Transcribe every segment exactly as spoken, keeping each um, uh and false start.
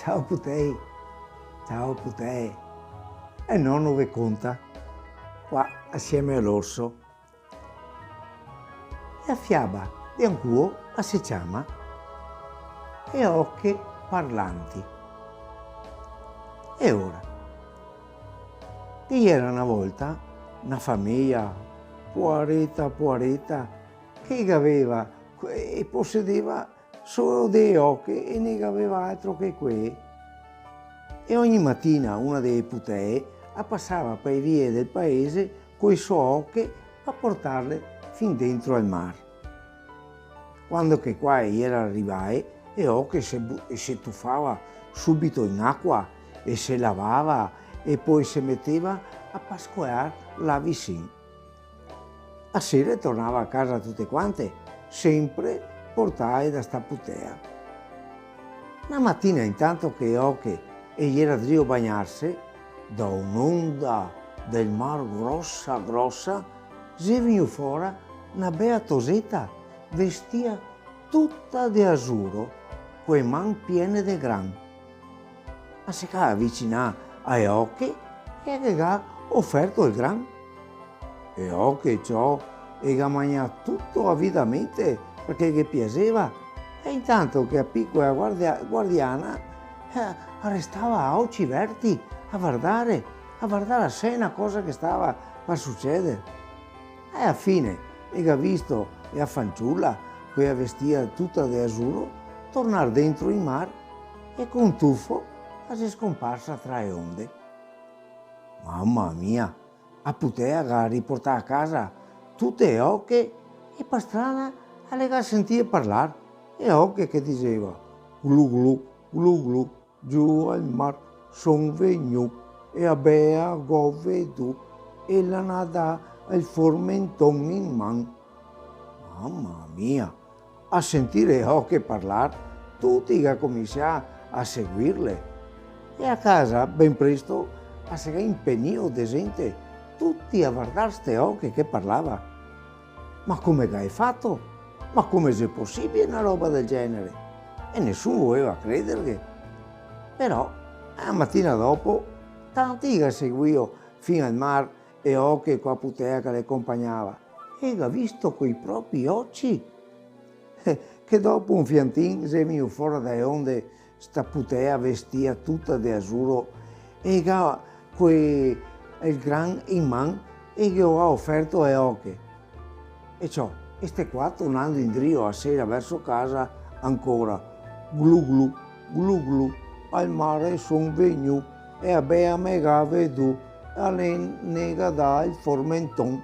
Ciao putei, ciao putei. E nono ve conta, qua asieme a l'orso. E a fiaba de ancuo a se ciama E oche parlanti. E ora, ghe iera na volta na fameja, poareta, poareta, che gaveva, e posedeva solo de oche e no gaveva altro che quee. E ogni matina una de e putee a pasava pa e vie del paese co e so oche pa portarle fin dentro al mar. Quando che qua e iera rivae, e oche se bu-, e se tufava subito in acua e se lavava e po se meteva a pascolar là visin. A sera tornava a casa tute quante, sempre portae da sta putea. Na matina, intanto che e oche e iera drio bagnarse, da un'onda del mar grosa grosa, xe vegnù fora na bea toseta vestìa tuta de asuro, co e man piene de gran. A se ga avicinà a e oche e ghe ga oferto el gran. E oche, ciò, e ga magnà tuto avidamente, parché ghe piaseva, e intanto che a picola guardia-, guardiana, eh, a restava a oci verti a vardare, a vardare a se na cosa che stava par suceder. E a fine, e ga visto e a fanciula, quea vestìa tuta de asuro, tornar dentro in mar e co un tufo a xe scomparsa tra e onde. Mama mia, a putea ga riportà a casa tute e oche e par strada a le ga sentìe parlar, e oche che diseva: "Glu glu, glu glu, giù al mar son vegnù, e a bea go vedù, e la n'à dà el formenton in man." Mama mia! A sentire e oche parlar, tuti ga cominsià a seguirle. E a casa, ben presto, a se ga impenìo de zente, tuti a vardar ste oche che parlava. "Ma come che ga fato? Ma come xe posibile na roba del genere?" E nesun voeva crederghe. Però, a matina dopo, tanti i ga seguìo fin al mar e oche co a putea che le compagnava, e i ga visto coi propi oci, eh, che dopo un fiantin xe vegnù fora da e onde sta putea vestìa tuta de asuro e ga co el gran in man e ghe lo ga oferto a e oche. E ciò, e ste qua, tornando indrio a sera verso casa, ancora: "Glu glu, glu glu, al mare son vegnù, e a bea me ga vedù, e a ne, ne ga dà el formenton."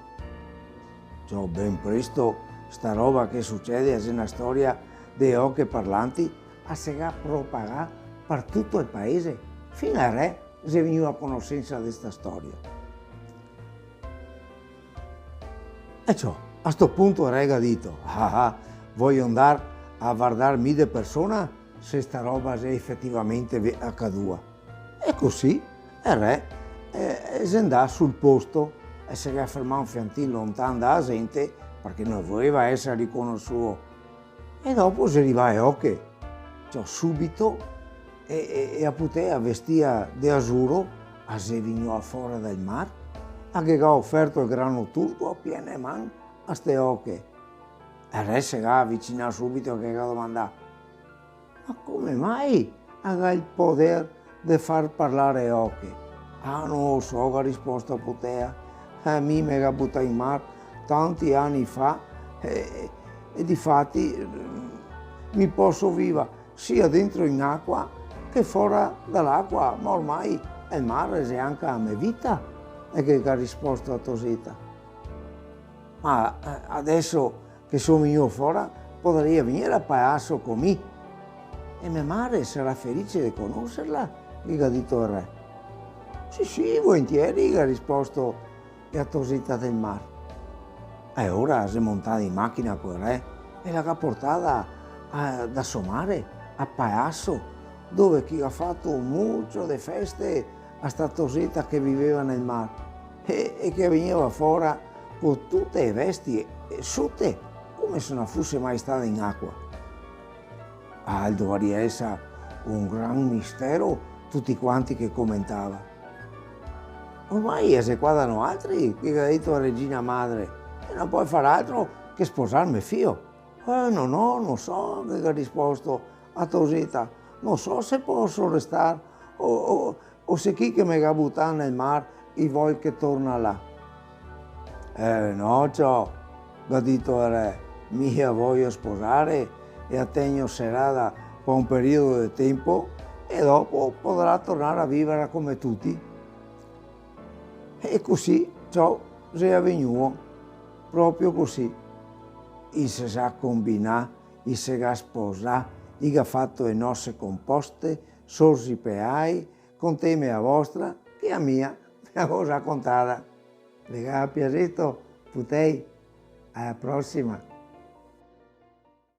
Ciò, ben presto, sta roba che sucede a xe na storia de oche parlanti, a se ga propagà par tuto el paese, fin al re xe vegnù a conosensa de sta storia. E ciò, a sto punto el re ga dito: "Ah, ah, vojo ndar a vardar mi de persona se sta roba xe efetivamente ve-, acadua." E cusì el re, eh, xe ndà sul posto e se ga fermà un fiantin lontan da a zente, parché no voeva eser riconosuo. E dopo xe rivà e oche, ciò, subito, e, e, e a putea vestìa de asuro a xe vegnua fora dal mar, a ghe ga oferto el grano turco a piene man a ste oche. El re se ga avicinà subito e ghe ga domandà: "Ma come mai a ga el poder de far parlar e oche?" "Ah, no lo so," ga risposto a putea, "eh, mi me ga butà in mar tanti ani fa, e, e difati, mm, mi poso vivar sia dentro in acua che fora da l'acua, ma ormai el mar xe anca a me vita," e ghe ga risposto a toseta. "Ma, eh, adeso che so vegnuo fora, podaria vegnir a palaso co mi, e me mare sarà felice de conoserla," ghe ga dito el re. "Sì, sì, volentieri," ga risposto a toseta del mar. E ora xe montada in machina col re e la ga portada a, da so mare a palaso, dove che i ga fato mucio de feste a sta toseta che viveva nel mar e, e che vegneva fora co tute e vesti, eh, sute, come se no fuse mai stada in acua. "Ah, el dovaria eser con gran mistero, tuti quanti che comentava: "Ormai ea xe qua da noaltri", che ga dito la regina madre, "e no pol far altro che sposar me fio." "Eh, no, no, no so", che ga risposto a Toseta, "no so se poso restar, o, o, o se chi che me ga butà nel mar i vol che torna là." "Eh, no, ciò", ga dito el re, "mi a voio sposare e a tegno serada par un periodo de tempo, e dopo podrà tornar a viver come tuti." E cusì ciò xe avegnuo, proprio cusì. I se ga combinà, i se ga sposà, i ga fato e nose composte, sorsi pe ai, conteme a vostra, che a mia ve la go za contada. Ve ga piaxeto, putei? A la prosima!